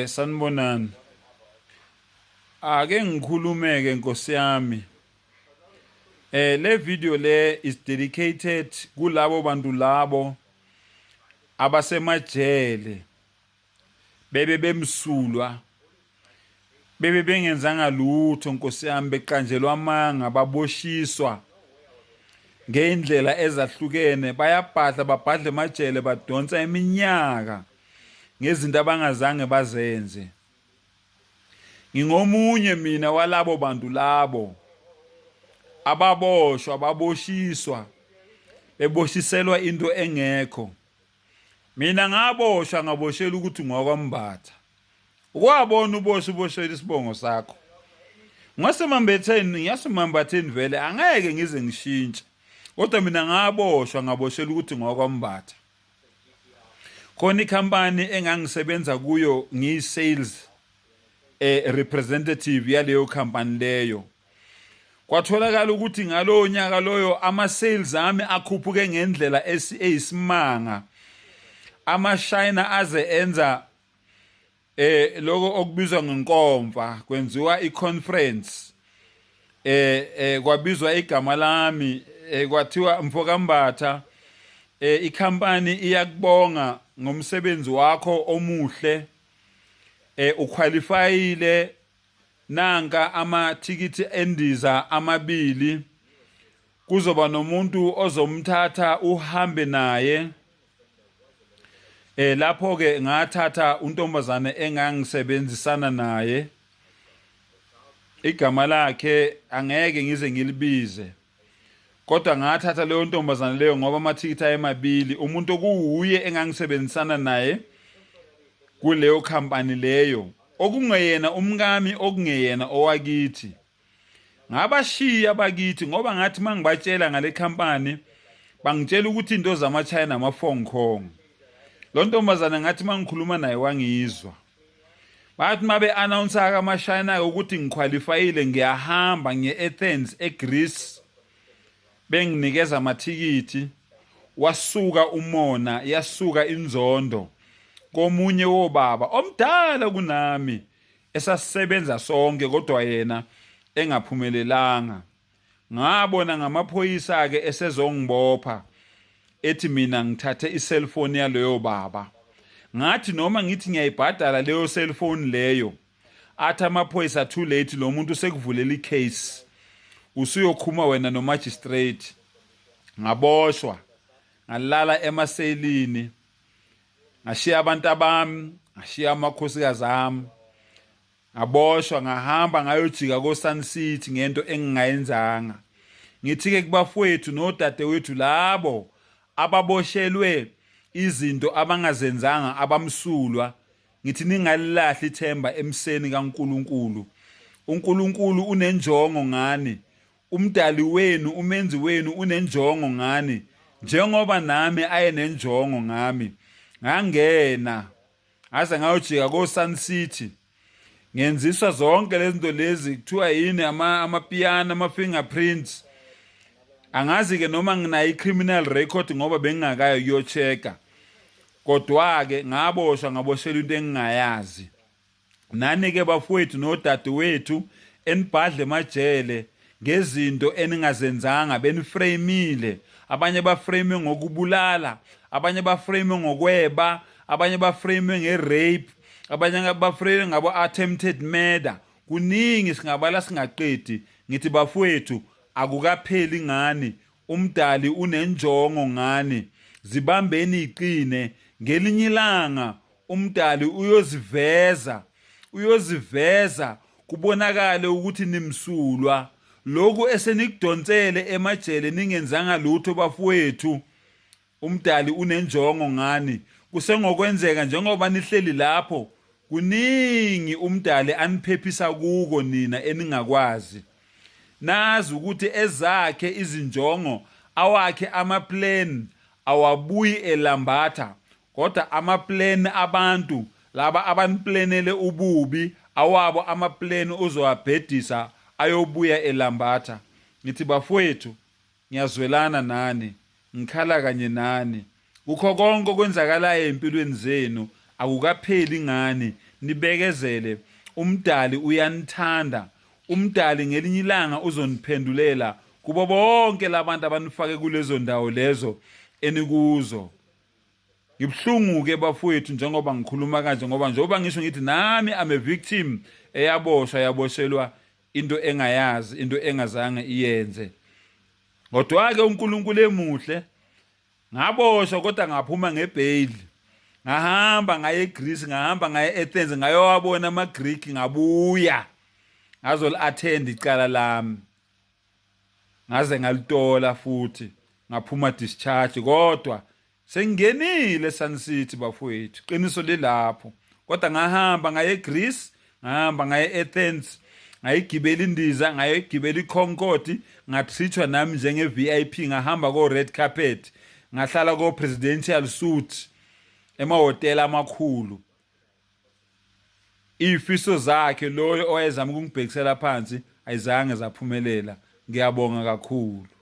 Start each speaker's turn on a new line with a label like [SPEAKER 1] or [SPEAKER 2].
[SPEAKER 1] Sanibonani. Ake ngikhulumeke Nkosi yami. Le video le is dedicated kulabo bantu labo abasemajele bebe bemsulwa bebe bengenzanga lutho Nkosi yami beqanjelwa amanga baboshiswa ngeindlela ezahlukene bayabhadla babhadle emajele badonsa iminyaka ngezinto abangazange bazenze. Ngingomunye mina walabo bantu labo ababoshwa baboshiswa beboshiselwa into engekho. Mina ngaboshwa ngaboshela ukuthi ngowakwaMbatha. Ukwabona uboshwa uboshela isibongo sakho. Ngasemambetheni ngiyasemambatheni vele angeke ngize ngishintshe. Kodwa mina ngaboshwa ngaboshela ukuthi ngowakwaMbatha. Khona ikhampani engangisebenza kuyo ngiyi-sales representative yaleyo khampani leyo. Kwatholakala ukuthi ngalowo nyaka loyo ama-sales ami akhuphuke ngendlela eyisimanga. Amashayina aze enza lokho okubizwa ngenkomfa kwenziwa i-conference kwabizwa igama lami kwathiwa mfokambatha ikhampani iyakubonga ngomsebenzi wakho omuhle ukhwalifayile nanka amathikithi endiza amabili kuzoba nomuntu ozomthatha uhambe naye. Lapho ke ngathatha untombazane engangisebenzisana naye igama lakhe angeke ngize ngilibize kodwa ngathatha leyo ntombazane leyo ngoba amathikithi ayemabili umuntu okuwuye engangisebenzisana naye kuleyo khampani leyo okungeyena umkami okungeyena owakithi Ngabashiya bakithi ngoba ngathi mangibatshela ngale company bangitshela ukuthi into zamaChina ama-Hong Kong. Lo ntombazane ngathi mangikhuluma naye wangizwa. Bathi mabe announce-ke amaShayina-ke ukuthi ngikhwalifayile ngiyahamba ngiye e-Athens eGreece benginikeza amathikithi wasuka umona yasuka inzondo komunye wobaba omdala kunami esasisebenza sonke kodwa yena engaphumelelanga. Ngabona ngamaphoyisa-ke esezongibopha ethi mina ngithathe i-cellphone yaloyo baba. Ngathi noma ngithi ngiyayibhadala leyo cellphone leyo, athi amaphoyisa too late lo muntu usekuvulela i-case usuyokhuma wena no-magistrate. Ngaboshwa ngalala emaselini ngashiya abantu abami ngashiya amakhosikazi ami ngaboshwa ngahamba ngayojika ko-Sun City ngento engingayenzanga ngithi-ke kubafowethu nodadewethu labo ababoshelwe izinto abangazenzanga abamsulwa ngithi ningalilahli ithemba emseni kaNkuluNkulu uNkulunkulu unenjongo ngani Umdali wenu, umenzi wenu unenjongo ngani, njengoba nami ayenenjongo ngami. Ngangena ngaze ngayojika ko-Sun City ngenziswa zonke lezi zinto lezi kuthiwa yini amapiyano ama-fingerprints angazi-ke noma nginayo i-criminal record ngoba bengingakayo kuyo-check-a kodwa-ke ngaboshwa ngaboshelwa into engingayazi Nani-ke bafowethu nodadewethu enibhadle emajele ngezinto eningazenzanga benifreyimile abanye bafreyime ngokubulala abanye bafreyime ngokweba abanye bafreyime nge-rape abanye bafreyime ngabo-attempted murder kuningi singabala singaqedi ngithi bafowethu akukapheli ngani umdali unenjongo ngani zibambeni iqine ngelinye ilanga Umdali uyoziveza, uyoziveza kubonakale ukuthi nimsulwa. Lokhu esenikudonsele emajele ningenzanga lutho bafowethu. Umdali unenjongo ngani. Kusengokwenzeka njengoba nihleli lapho kuningi umdali aniphephisa kuko nina eningakwazi. Nazi ukuthi ezakhe izinjongo awakhe ama-plan awabuyi elambatha Kodwa ama plan abantu laba abaniplanele ububi awabo ama plan uzowabhedisa ayobuya elambatha. Ngithi bafowethu ngiyazwelana nani ngikhala kanye nani. Kukho konke okwenzakalayo empilweni zenu akukapheli ngani Nibekezele, uMdali uyanithanda. UMdali ngelinye ilanga uzoniphendulela kubo bonke labantu abanifake kulezo ndawo lezo enikuzo. Ngibuhlungu-ke bafowethu njengoba ngikhuluma kanje ngoba njengoba ngisho ngithi nami I'm a victim eyaboshwa yaboshelwa into engayazi into engazange iyenze. Kodwa-ke uNkulunkulu emuhle ngaboshwa kodwa ngaphuma ngebheyili ngahamba ngaye eGreece ngahamba ngaye e-Athens ngayowabona ama-Greek ngabuya ngazoli-attend icala lami ngaze ngalitola futhi ngaphuma discharge kodwa Sengingenile Sun City bafowethu, qiniso lilapho. Kodwa ngahamba ngaye eGreece, ngahamba ngaye eAthens, ngayigibela indiza, ngayigibela iConcorde, ngathithwa nami njenge VIP, ngahamba ko red carpet, ngahlala ko presidential suite emahhotela amakhulu. Izifiso zakhe loyo owayezama ukungibhekisela phansi ayizange zaphumelela. Ngiyabonga kakhulu.